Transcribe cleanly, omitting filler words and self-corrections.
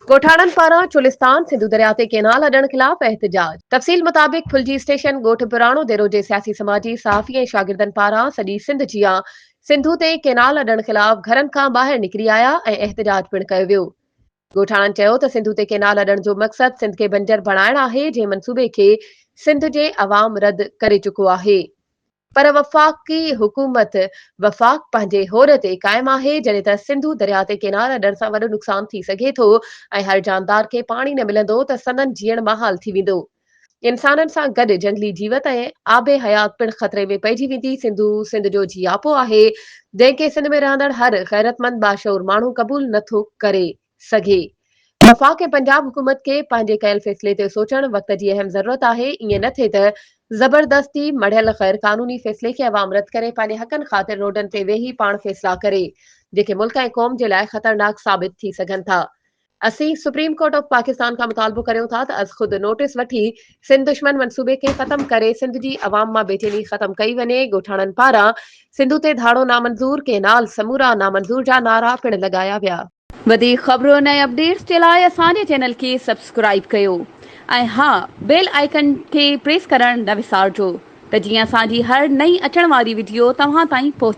ڳوٺاڻن پاران چولستان سنڌو درياء تي ڪينال اڏڻ خلاف احتجاج. تفصيل مطابق ڦلجي اسٽيشن ڳوٺ پراڻو ديرو جي سياسي سماجي صحافي ۽ شاگردن پاران سڄي سنڌ جيان سنڌو تي ڪينال اڏڻ خلاف گهرن کان ٻاهر نڪري آيا ۽ احتجاج پڻ ڪيو ويو. ڳوٺاڻن چيو ته سنڌو تي ڪينال اڏڻ جو مقصد سنڌ کي بنجر بڻائڻ آهي جنهن منصوبي کي سنڌ جي عوام رد ڪري چڪو آهي. پر وفاقي حڪومت وفاق پنهنجي هوڏ تي قائم آهي، جڏهن ته سنڌو درياء تي ڪينال اڏڻ سان وڏو نقصان ٿي سگهي ٿو ۽ هر جاندار کي پاڻي نه ملندو ته سندن جيئڻ محال ٿي ويندو. انسانن سان گڏ جهنگلي جيوت ۽ آب حيات پڻ خطري ۾ پئجي ويندي. سنڌو سنڌ جو جياپو آهي، جنهن کي سنڌ ۾ رهندڙ هر غيرتمند باشعور ماڻهو قبول نه ٿو ڪري. سگهي. وفاق ۽ پنجاب حڪومت کي پنهنجي ڪيل فيصلي تي سوچڻ وقت جي اهم ضرورت آهي، ائين نه ٿئي ته زبردستي مڙهيل غير قانوني فيصلي کي عوام رد ڪري پنهنجي حقن خاطر روڊن تي ويهي پاڻ فيصلا ڪري، جيڪي ملڪ ۽ قوم جي لاء خطرناڪ ثابت ٿي سگهن ٿا. اسين سپريم ڪورٽ آف پاڪستان کان مطالبو ڪريون ٿا ته از خود نوٽيس وٺي سنڌ دشمن منصوبي کي ختم ڪري سنڌ جي عوام مان بيچيني ختم ڪئي وڃي، ڳوٺاڻن پاران سنڌو تي ڌاڙو نامنظور، ڪينال سمورا نامنظور جا نعرا پڻ لڳايا ويا. وڌيڪ خبرن ۽ اپڊيٽس جي لاء اسان جي چينل کي سبسڪرائيب ڪيو ۽ ها بيل آئيڪن کي پريس ڪرڻ نه وسارجو ته جيئن اسان جي هر نئين اچڻ واري وڊيو توهان تائين پهچي.